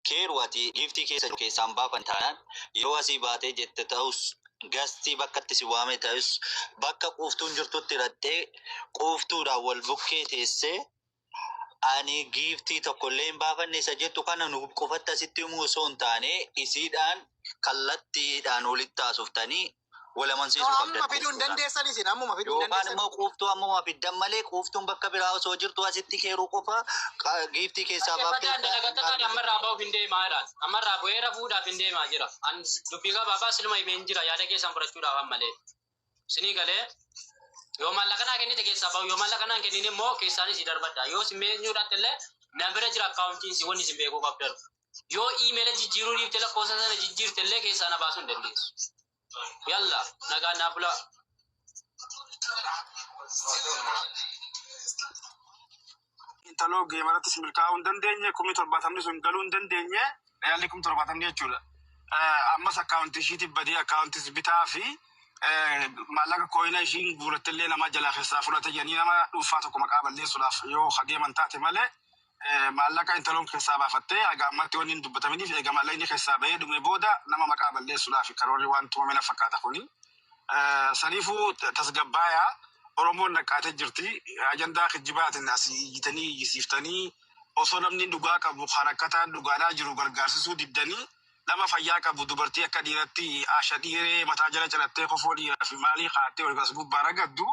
Keeru ati giiftii keessa keessaan baafan taanaan yeroo asii baatee jette ta'us gastii bakka itti si waame ta'us bakka quuftuun jirtutti hidhattee quuftuudhaan wal bukkee teessee ani giiftii tokkollee hin baafanne isa jettu kana nu qofatti asitti himuu osoo hin taane isiidhaan kallattiidhaan walitti haasoftanii wal No, amansiisuu amma qabdan fiduu hin quuftuudhaan. dandeessan isin ammuma fiduu hin Yookaan dandeessan. immoo quuftuu ammuma fiddan malee quuftuun bakka biraa osoo jirtu asitti keeruu qofa giiftii keessaa Dhaggeeffadhaan baaftee hin dalagataan qabne. ammarraa ba'uuf hin deemaa jiraan. Ammarraa bu'ee rafuudhaaf hin deemaa jira. An dubbii gabaabaa siluma himeen jira yaada keessan fudhachuudhaaf ammalee. Isinii galee yoo maallaqa naa kennite keessaa ba'u yoo maallaqa naa hin kennin immoo keessaanis si darbadha. Yoo isin meenyuudhaatti illee na bira jira akkaawuntiin si wanni isin beekuu qabdan. Yoo iimeela jijjiiruu dhiifte lakkoofsa sana jijjiirte illee keessaa na baasuu hin dandeessu. Yalla nagaan naa bulaa. Intaloo geemarattis milkaa'uu hin dandeenye, 70,000 sun galuu hin dandeenye, riyaalli 70,000 jechuudha. Ammas akkaawuntii ishiitiif badee akkaawuntis bitaa fi maallaqa kooyina ishiin guurattellee nama jalaa keessaa fudhate jedhanii nama dhuunfaa tokko maqaa balleessuudhaaf yoo adeeman taate malee maallaqa intaloon keessaa baafattee haga ammatti wanni hin dubbataminiif eega maallaqni keessaa bahee dhume booda nama maqaa balleessuudhaaf karoorri waan tumame na fakkaata kuni. Saniifuu tasgabbaayaa Oromoon naqqaatee jirti. Ajandaa kijjibaatiin asii iyyitanii iyyisiiftanii osoo namni dhugaa qabu harakkataan dhugaadhaa jiru gargaarsisuu diddanii nama fayyaa qabu dubartii akka dhiiratti asha dhiiree mataa jala calattee kofoo dhiiraa fi maalii kaa'attee ol as gubbaa ragaddu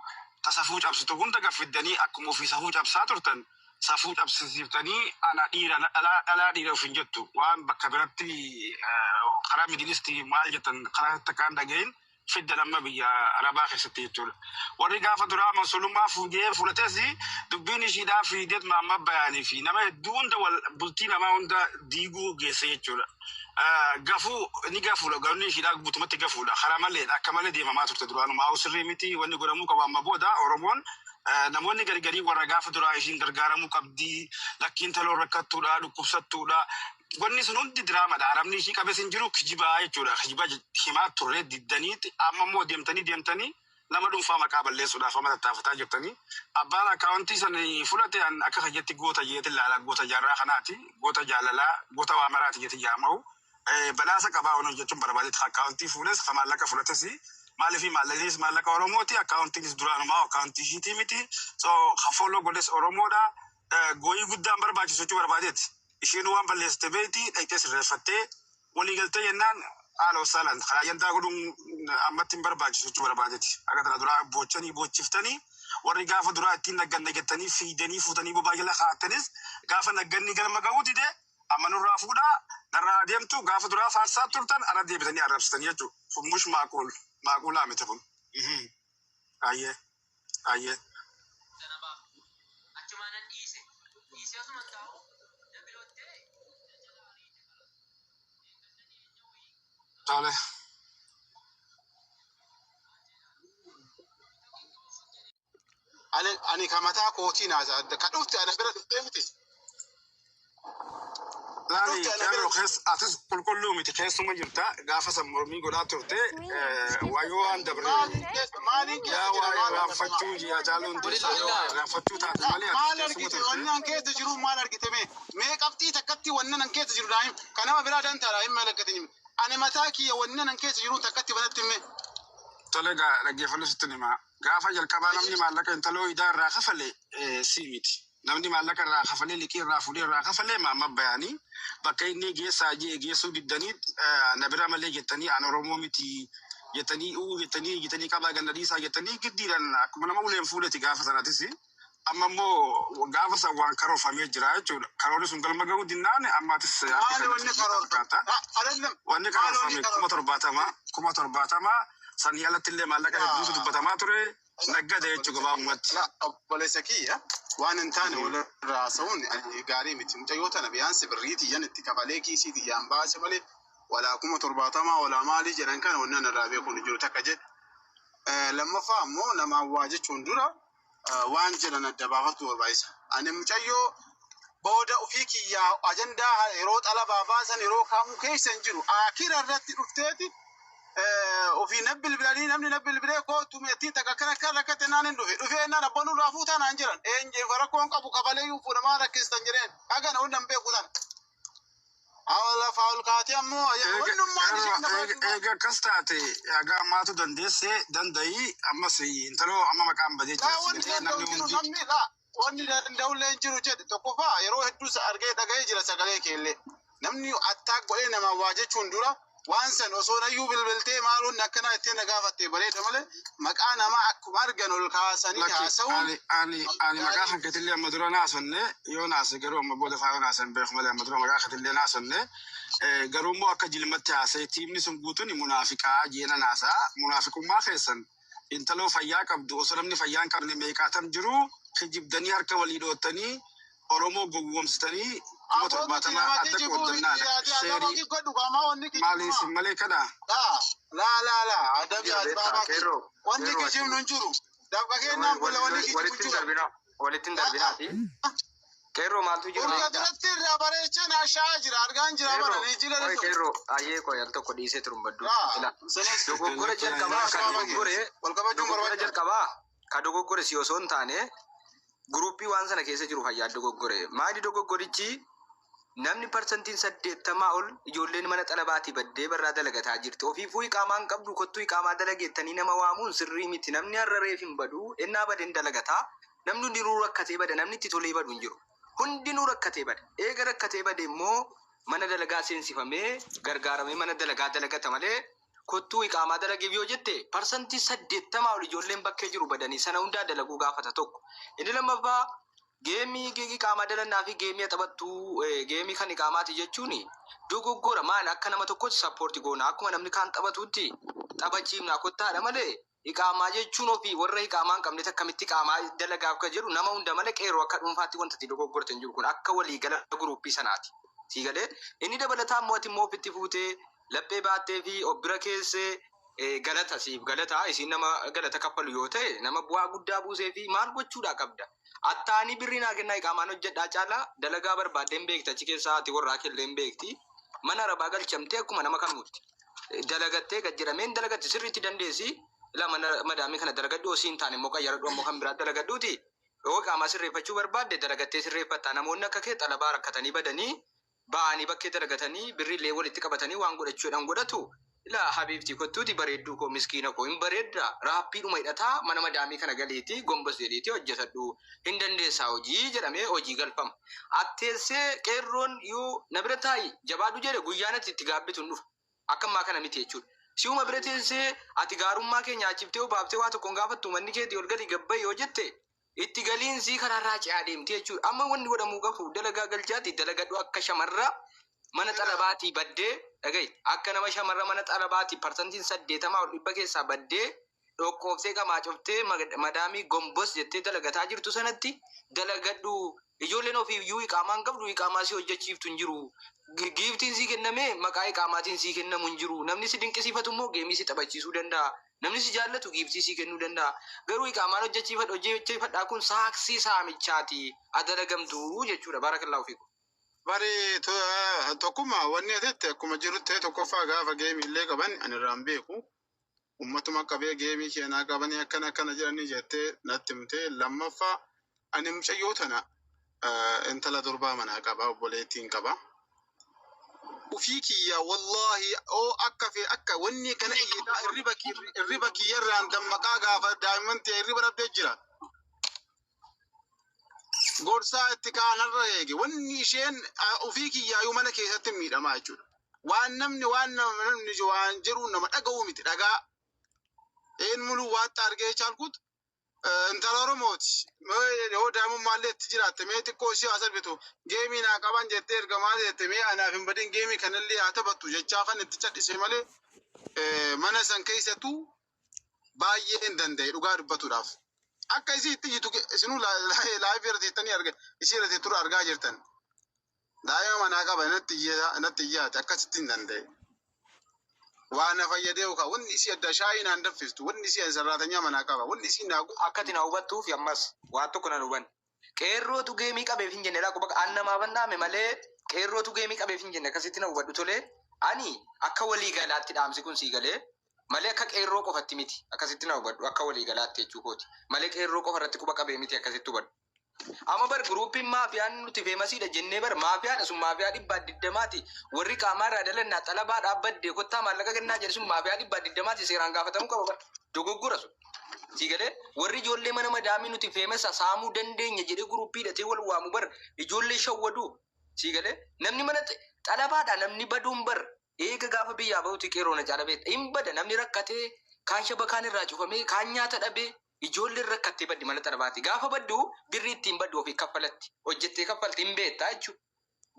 ta safuu cabsitu hunda gaffiddanii akkuma ofii safuu cabsaa turtan safuu cabsisiiftanii ana dhiira dhalaa dhalaa dhiira ofiin jettu waan bakka biratti karaa midilistii maal jettan karaa takkaan dhagahin fiddan amma biyya Arabaa keessatti jechuudha. Warri gaafa duraa mansulummaa fuudhee fudhates dubbiin ishiidhaa fiideet maamma bayaanii fi nama hedduu hunda wal bultii namaa hunda diiguu geesse jechuudha. Gafuu ni gafuudha gamni ishiidhaa guutumatti gafuudha. Karaa malee akka malee deemamaa turte duraanumaa sirrii miti wanni godhamuu qabu amma booda Oromoon namoonni gargarii warra gaafa duraa ishiin gargaaramuu qabdi lakkiin taloo rakkattuudha dhukkubsattuudha. Wanni sun hundi diraamaadha. Arabni ishii qabes hin jiru kijibaa jechuudha. Kijiba himaa turre diddaniiti amma immoo deemtanii deemtanii nama dhuunfaa maqaa balleessuudhaaf amma tattaafataa jirtanii. Abbaan akkaawuntii san fudhate an akka kiyyaatti goota jeetiin laala goota jaarraa kanaati. Goota jaalalaa goota waa maraati jeetiin yaamahu. Badhaasa qabaa ono jechuun barbaadetti akkaawuntii fuudhes ka maallaqa fudhates maaliif maallaqnis maallaqa Oromooti akkaawuntiinis duraanumaa akkaawuntii ishiitii miti. So ka follow godhes Oromoodha. Gooyii guddaan barbaachisu jechuu barbaadeeti. Isheen waan balleessite beekti dhaqxee sirreeffattee walii galtee jennaan haala wasaalaan karaa ajandaa godhuun ammatti hin barbaachisu jechuu barbaadeeti. Akka tana duraa boochanii boochiftanii warri gaafa duraa ittiin nagganna jettanii fiidanii fuutanii bobaa jala kaa'attanis gaafa nagganni galma ga'uu dide amma nurraa fuudhaa narraa deemtu gaafa duraa faarsaa turtan ala deebitanii arrabsitanii jechuudha. Kun mush maaquul maaquulaa miti kun. Ayyee ayyee. Sana baafte. Achumaanan dhiise. Dhiisee osuma taa'u na biloottee na jala ariite karaa. Eeggadda dhiyeenya wayii Tole. Ani ani ka mataa kootiin haasa'a. Ka dhufte ana bira dhuftee miti. Ka Laali dhufte ana bira qeerroo keessa atis qulqulluu miti keessuma jirta gaafa san mormii godhaa turte waayoo waan dabre maaliin keessa maaliin yaa keessa jira waa maal irraanfachuu yaa caaluun Walitti dursaa yoo illaa. irraanfachuu taate malee atis Maal keessuma argite turte. wanni an keessa jiru maal argite mee mee qabxii takkatti wanni an keessa jiru daa'im kan nama biraa dantaadha hin malakkatin ani mataa kiyya wanni an keessa jiru takkatti banatti mee. Tole gaa dhaggeeffannoo sitti himaa. Gaafa jalqabaa namni maallaqa intaloo idaa irraa kafale si miti. Namni maallaqa irraa kafalee liqii irraa fuudhee irraa kafalee maamma bayaanii bakka inni geessaa jee geessuu diddanii na bira malee jettanii an Oromoo miti jettanii uu jettanii jettanii qabaa ganna dhiisaa jettanii giddiidhaan akkuma nama uleen fuudheti gaafa sanatis. Amma immoo gaafa san waan karoorfamee jira jechuudha. Karoorri sun galma ga'uu dinnaan ammaatis harki Maali wanni kennatu sitti karoorfame? fakkaata. Adallam Wanni maali wanni karoorfame karoorfame? 70,000 sanii alatti illee maallaqa hedduutu dubbatamaa ture naggada jechuu gabaabumatti. La obboleessa kiyya waan hin taane walirraa haasa'uun ani gaarii miti. Mucayyoo tana biyaansi birrii tiyyan itti kafalee kiisii tiyyaan baase malee walaa 70,000 walaa maalii jedhan kana wanni ani irraa beekuun hin jiru takka jedhe. Lammaffaa ammoo namaan waa jechuun dura waan jedhan adda baafachuu barbaachisa. Ani mucayyoo booda ofii kiyyaa ajandaa yeroo xalabaa baasan yeroo kaamuu keessa hin jiru. Akira irratti dhufteeti ofii na bilbilanii namni na bilbilee kootu meetii takka akkana akka rakkate naan hin dhufe. Dhufee naan abbaan nurraa fuutaa naan jiran. Eenye rakkoon qabu kafalee yuu fuudhamaa rakkistan jedheen. Hagana hunda hin beeku tana. Lafaa ol kaatee ammoo wannummaan isheen lafa Eega akkas taate haga ammaatu dandeesse danda'i ammas intaloo amma maqaan badee Laa jira wanni si galee danda'u namni jiru hundi. Namni laa wanni danda'ullee hin jiru jedhe. Tokkoffaa yeroo hedduu argee dhaga'ee jira sagalee keellee. Namni attaak godhee namaa waa jechuun dura waan san osoo nayyuu bilbiltee maaluun akkanaa ittiin na gaafatte bareeda malee maqaa namaa akkuma argan ol kaasanii Lakki haasa'uun ani maqaa gaarii. Kan keetillee amma dura naasonne yoo naase garuu amma booda faa yoo naasan beeku malee amma dura maqaa keetillee naasonne garuu immoo akka jilmatti haasa'e tiimni sun guutuun munaafiqaa jeena naasaa munaafiqummaa keessan intaloo fayyaa qabdu osoo namni fayyaa hin qabne meeqaatam jiru kijibdanii harka walii dhoottanii Oromoo gowwoomsitanii kuma Aboo nuti torbaatama nama adda kijibuu miti qooddannaadha. ati adaba Sheerii godhu qaamaa wanni maaliif kijibumaa. malee kana Laa laa laa laa adabi Yaa beektaa asbaabaa qeerroo wanni qeerroo ati kijibnu hin jiru. Dabqa kennaan bula wanni kijibu walitti hin jira. darbinaa walitti hin darbinaati. Qeerroo maaltu jira Urga beektaa? duratti irraa bareechan ashaa jira argaan jira bara Qeerroo ni jila qoy dhufu. qeerroo ayyee qoy al tokko dhiisee turun baddu. Laa Ila sanas dogoggora jalqabaa ka asbaabaa kee dogoggore wal kabajuun dogoggora barbaachisa. jalqabaa ka dogoggore si osoo hin taane guruppii waan sana keessa jiru fayyaa dogoggore. Maali dogoggorichi? Namni 80% ol ijoolleen mana xalabaatii baddee barraa dalagataa jirti. Ofiifuu iqaamaa hin qabdu kottuu iqaamaa dalageettanii nama waamuun sirrii miti. Namni har'a reef hin badu ennaa badeen dalagataa. Namni hundinuu rakkatee bada, namni itti tolee badu hin jiru. Hundinuu rakkatee bada. Eega rakkatee bade immoo mana dalagaa seensifamee gargaaramee mana dalagaa dalagata malee kottuu iqaamaa dalageef yoo jette 80% ol ijoolleen bakkee jiru badanii sana hundaa dalaguu gaafata tokko. Inni lammaffaa geemii iqaamaa dalannaa fi geemii taphattuu geemii kan iqaamaati jechuun dogoggora. Maal akka nama tokkotti support goona akkuma namni kaan taphatutti taphachiifna kottaadha malee iqaamaa jechuun ofii warra iqaamaa hin qabne akkamitti iqaamaa dalagaaf kan jedhu nama hunda malee qeerroo akka dhuunfaatti wanta itti dogoggorte hin jiru, kun akka waliigala guruppii sanaati. Sii galee? Inni dabalataa immoo ati immoo ofitti fuutee laphee baattee fi of bira keessee galata siif galata isiin nama galata kaffalu yoo ta'e nama bu'aa guddaa buusee fi maal gochuudhaa qabda. Attaanii birrii naa kennaa iqaamaan hojjedhaa caalaa dalagaa barbaaddee hin beekti achi keessaa ati warraa kellee hin beekti. Mana arabaa galchamtee akkuma nama kamuutti. Dalagattee gad jedhamee hin dalagatti sirriitti dandeessi. Ilaa mana madaamii kana dalagadhu osoo hin taane immoo qayyaradhu ammoo kan biraa dalagadhuuti. Yoo qaamaa sirreeffachuu barbaadde dalagattee sirreeffatta. Namoonni akka kee xalabaa rakkatanii badanii ba'anii bakkee dalagatanii birriillee walitti qabatanii waan godhachuudhaan godhatu. Ilaa habiibtii kottuuti bareedduu koo miskiina koo hin bareedda raappiidhuma hidhataa mana madaamii kana galeetii gombos jedheetii hojjetadhu hin dandeessaa hojii jedhamee hojii galfama. Atteessee qeerroon yoo na bira taa'i jabaadhu jedhe guyyaan ati itti gaabbitu hin dhufa. Akka ammaa kana miti jechuudha. Si'uma bira teessee ati gaarummaa kee nyaachiftee obaaftee waa tokkoon gaafattu manni keetii ol gadi gabba'i yoo jette itti galiinsii karaarraa ce'aa deemti jechuudha. Amma wanni godhamuu qabu dalagaa galchaati dalagadhu akka shamarraa mana xalabaatii baddee dhaga'i akka nama shamarra mana xalabaatii 80% ol dhibba keessaa baddee dhoqqooftee qamaa coftee madaamii gombos jettee dalagataa jirtu sanatti dalagadhu. Ijoolleen ofii iyyuu iqaamaa hin qabdu, iqaamaa si hojjechiiftu hin jiru. Giiftiin sii kenname maqaa iqaamaatiin sii kennamu hin jiru. Namni si dinqisiifatu immoo geemii si taphachiisuu danda'a. Namni si jaallatu giiftii sii kennuu danda'a. Garuu iqaamaan hojjechiifadha hojjechiifadhaa kun saaksii saamichaati adalagamtuu jechuudha. Baarakallaahu fiikum. Bari tokkummaa wanni asitti akkuma jiru ta'e tokkoffaa gaafa geemii illee qaban ani irraan beeku. Ummatuma qabee geemii keenaa qabanii akkana akkana jedhanii jettee natti himtee. Lammaffaa ani mucayyoo tana intala durbaa manaa qaba obboleettiin qaba. Ufii kiyya wallaahi oo akka fe akka wanni kana iyyitaa irriba kiyyarraan dammaqaa gaafa daa'imman ta'e irriba dhabdee jira. Gorsaa itti kaanarra eege wanni isheen ufii kiyyaayyuu mana keessatti miidhamaa jechuudha. Waan namni waan namni waan jedhu nama dhaga'uu miti dhagaa. Een muluu waatta argee caalkut intala Oromooti. Yoo daa'imummaallee itti jiraatte mee xiqqoo ishee haa salphitu geemii naa qaban jettee erga maal jette mee anaaf hin badin geemii kanallee haa taphattu jechaafan itti cadhise malee mana san keessattuu baay'ee hin danda'e dhugaa dubbatuudhaaf. Akka isii itti iyyitu isinuu live irra teettanii arga isii irra teettura argaa jirtan. Daa'ima manaa qaba natti iyyaate akkasitti hin danda'e. Waa na fayyadee yookaan wanni isii adda shaayii naan danfistu wanni isii sarraatanyaa manaa qaba wanni isii naa Akka ati na hubattuuf ammas waan tokko nan hubanne. Qeerrootu geemii qabeef hin jenne laaqu bakka an namaaf hin dhaame malee qeerrootu geemii qabeef hin jenne akkasitti na hubadhu tolee. Ani akka walii galaatti dhaamsi kun sii galee malee akka qeerroo qofatti miti, akkasitti na hubadhu, akka walii galaatti jechuu kooti malee qeerroo qofa irratti quba qabee miti, akkasitti hubadhu. Amma bar guruupiin maafiyaan nuti feemasiidha jennee bar maafiyaadha sun maafiyaa 120ti. Warri qaamaa irraa dalannaa xalabaa dhaabbadde kottaa maallaqa kennaa jedhe sun maafiyaa 120ti seeraan gaafatamuu qaba bar. Dogoggora sun. Sii galee warri ijoollee mana madaamii nuti feemasa saamuu dandeenya jedhee guruupii hidhatee wal waamu bar ijoollee shawwaduu. Sii galee namni mana xalabaadha namni baduun bar eega gaafa biyyaa bahuti qeerroo na caala beekta. Hin bada namni rakkatee kaan shabakaan irraa cufamee kaan nyaata dhabee ijoolleen rakkattee baddi mana xalabaati. Gaafa baddu birrii ittiin baddu ofii kaffalatti. Hojjettee kaffalti hin beektaa jechuudha.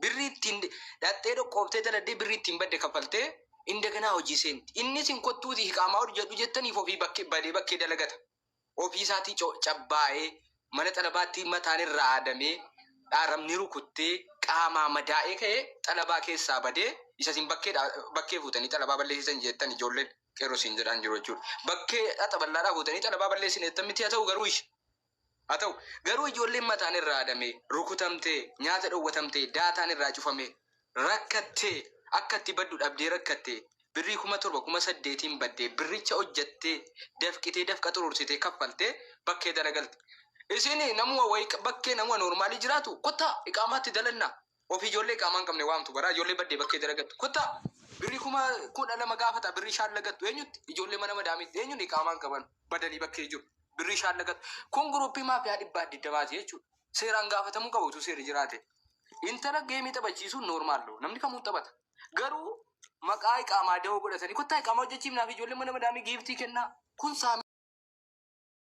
Birrii ittiin dhattee dhoqqooftee daladdee birrii ittiin badde kaffaltee indaganaa hojii seenti. Innis hin kottuuti hiqaamaa hojjedhu jettaniif ofii bakkee badee bakkee dalagata. Ofii isaatii cabbaa'ee mana xalabaatti mataan irraa aadamee dhaaramni rukuttee qaamaa madaa'ee ka'ee xalabaa keessaa badee isa isin bakkee fuutanii xalabaa balleessisan jettan ijoolleen qeerroo siin jedhaan jiru jechuudha. Bakkee xaballaadhaa fuutanii xalabaa balleessin jettan miti haa ta'u garuu ishe. Haa ta'u garuu ijoolleen mataan irraa aadamee rukutamtee nyaata dhowwatamtee daataan irraa cufamee rakkattee akka itti baddu dhabdee rakkattee birrii 7,000 8,000n baddee birricha hojjattee dafqitee dafqa xuruursitee kaffaltee bakkee dalagalti. Isin namuma wayii bakkee namuma noormaalii jiraatu kottaa iqaamaatti dalannaa. Ofii ijoollee iqaamaa hin qabne waamtu baraa ijoollee baddee bakkee dalagattu kottaa birrii 12,000 gaafata birrii shaallagattu eenyutti ijoollee mana madaamitti eenyuun iqaamaa hin qaban badanii bakkee jiru birrii shaallagattu. Kun guruppii maafiyaa 120ti jechuudha. Seeraan gaafatamuu qabu utuu seerri jiraate. Intala geemii taphachiisuun noormaal namni kamuu taphata. Garuu maqaa iqaamaa dahoo godhatanii kottaa iqaamaa hojjechiifnaaf ijoollee mana madaamii giiftii kennaa kun saami.